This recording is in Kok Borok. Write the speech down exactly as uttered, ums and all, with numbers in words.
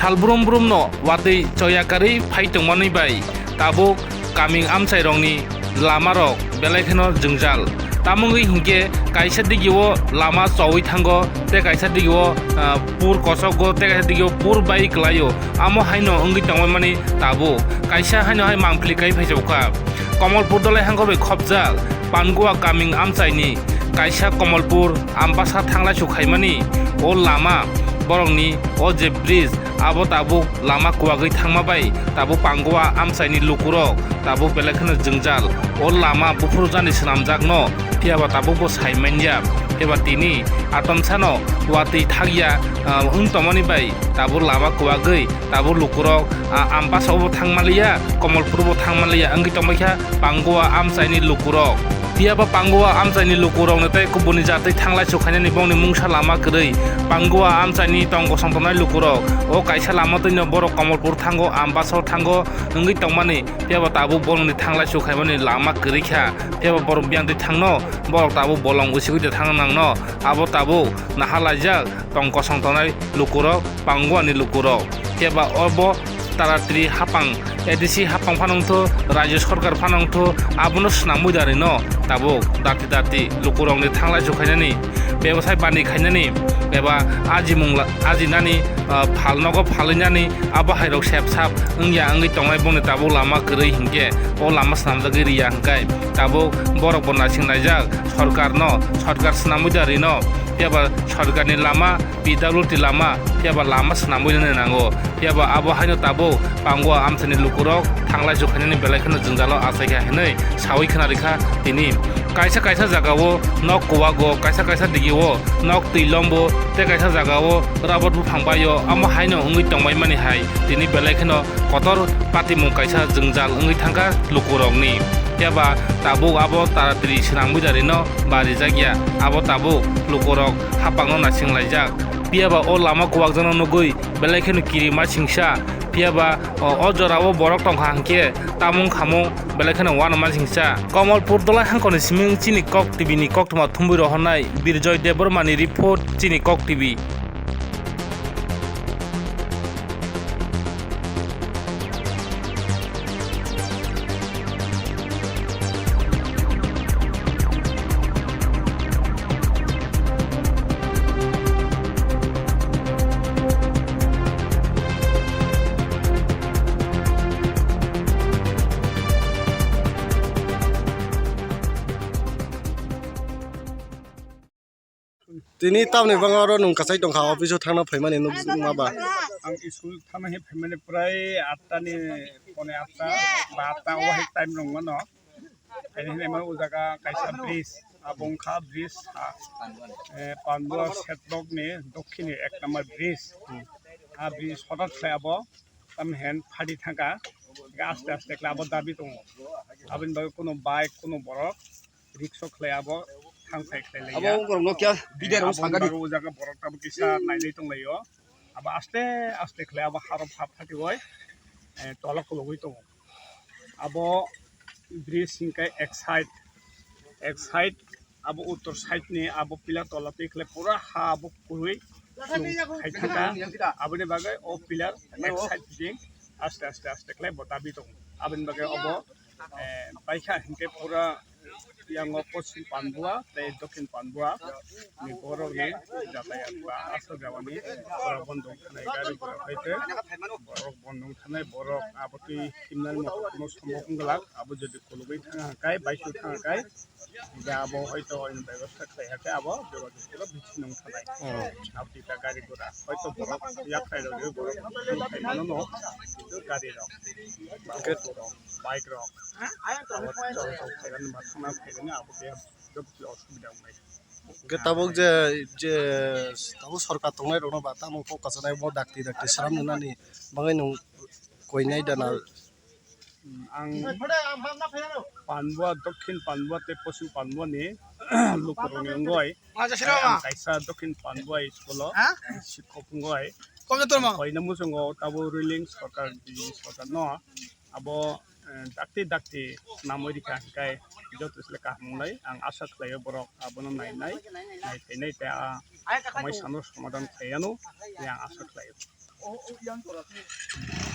Sal brum brum no watwi choya karwi phai tongmani bai tabuk kaming amchai rokni lama rok belai kheno jwngjal. Tamo wngwi hinkhe kaisa digi o lama chowi thango tei kaisa digi o, ah, pur kochok go tei kaisa digi o pur bai kwlai o. Amo haino wngwi tongmani tabuk kaisa haino hai mangpili kai phaijaukha. Komolpur dolai hangkor bai khopjak Pangua kaming amchaini kaisa Komolpur Ambasa thanglaisu khaimani o lama borokni o je bridge abo tabuk lama kuwagwi thangma bai tabuk Pangua amchaini lukurok tabuk belai kheno jwngjal o lama buphuru jani swnamjakno phiyaba tabukbo sai manya phiyaba tini atomsano watwi thakya, ah, wng tongmani bai tabuk lama kuwagwi tabuk lukurok, ah, Ambasa bo thang manliya, Komolpur bo thang manliya, wngwi tongbaikha Pangua amchaini lukurok. Phiya ba Pangua amchaini lukurokni tei kubuni jatwi thanglaisu khainani bongni mungsa lama kwrwi. Pangua amchaini tong kosong tongnai lukurok o kaisa lama twino borok Komolpur thango, Ambasao thango wngwi tongmani, phiya ba tabuk borokni thanglaisu khaimani lama kwrwi kha. Phiya ba borok biyang twi thangno, borok tabuk bolong usigwi twi thangna nangno. Abo tabuk naha laijak tong kosong tongnai lukurok, Panguani lukurok. Phiya ba obo taratri hapang, A D C hapang phano wngthu, rajyo sorkar phano wngthu, abono swnamwi darino tabuk dati dati lukurokni thanglaisu khainani, bebasai bani khainani, eba ajimung la-, ajinani, ah, phal nogo phalinani, abo hairok sep sap wngya wngwi tongnai bongni tabuk lama kwrwi hinkhe o lama swnamjagwi riya hwnkhe tabuk borok bo naising laijak sorkarno, sorkar swnamwi darino, phiya ba sorkarni lama P W D lama, phiya ba lama swnamwi rwna nango. Phiya ba abo haino tabuk Pangua amchaini lukurok thanglaisu khainani belai kheno jwngjalo achaikha hinwi sawi khna rikha tini. Kaisa kaisa jagao nok kuwago, kaisa kaisa digio nok twi lombo, tei kaisa jagao rabot buphang baio, amo haino wngwi tongbaimani hai tini belai kheno kotor patimung kaisa jwngjal wngwi thangkha lukurokni. Phiya ba tabuk abo taratri swnamwi darino barijakya, abo tabuk lukurok hapangno naising laijak. Phiya ba o lama kuwakjakno nugwi belai kheno kirima singsa. Phiya ba o, o jorao borok tongkha hwnkhe tamung khamung belai kheno uanama singsa. Komolpur dolai hangkoni siming chini Kok T V ni koktwma thumbui rohornai Birjoy Debbarma ni report, chini Kok T V. Tini tamni bangma oro nwng kwchai tongkha, office o thangna phaimani nukma ba. Ang school thangna hinwi phaimani prai atta ni, pone atta ba atta o hai time rwngmano. Phaini hinwi mano o jaga kaisa bridge, abo wngkha bridge, ah, eh, Pandua Setbok ni dokhini ek number bridge. Ah, bridge hotat khlai abo tamni hen phadi thangkha, aste aste khlai abo dabi tongo. Aboni bagwi kuno bike, kuno borok riksho khlai abo thang phai khlai laiya. Abo borokno kya video rok sangani? Aboni bagwi o jaga borok tabuk kisa nainai tonglaio. Abo aste aste khlai abo harok hap phatiwi, eh, tola kologwi tongo. Abo bridge hingkhe ek side, ek side abo uttor side ni abo pillar tola twi khlai pura ha abo kwrwi chwng khai thangkha. Aboni bagwi o pillar ek side ding aste aste aste khlai bo dabi tongo. Aboni bagwi obo, eh, baikha hinkhe pura yango Poschim Pandua tei Dokhin Pandua ni borok ni jatayat ba aswk jabani borok bondo wngkhanai gari borok hai khe borok bondo wngkhanai borok abo twi himnani moto kuno sombo wngwlak abo jodi kologwi thang hai khe baisuk thang hai khe. Hingke abo hoito oini bebosta khlai hakhe abo jogajog khe bisingo wng thanai. Hmm. Abo tita gari gura hoito borok yakhrai rok borok thang khai mano no, kintu gari rok, ba auto rok, bike rok, abo chol chol khairani ba thangna khairani abo khe joto khe osubida wngnai. Hingke tabuk je, je tabuk sorkar tongnai rokno ba tamo kok kasanai bo dakti dakti sram nani bagwi nwng koinai dana. Ang Panbua, Dokhin Panbua tei Poschim Panbua ni lukurokni wngwi, ang kaisa Dokhin Panbua school o sikhok wngwi, koina muchungo tabuk ruling sorkar, B J P sorkar no abo, eh, dakti dakti namwi rikha hingkai joto se kaham wngnai. Ang asa khlaio borok abono nainai, naiphainai tei a somosya no somadhan khlaiya no tei ang asa khlaio. o, o, yang tora se.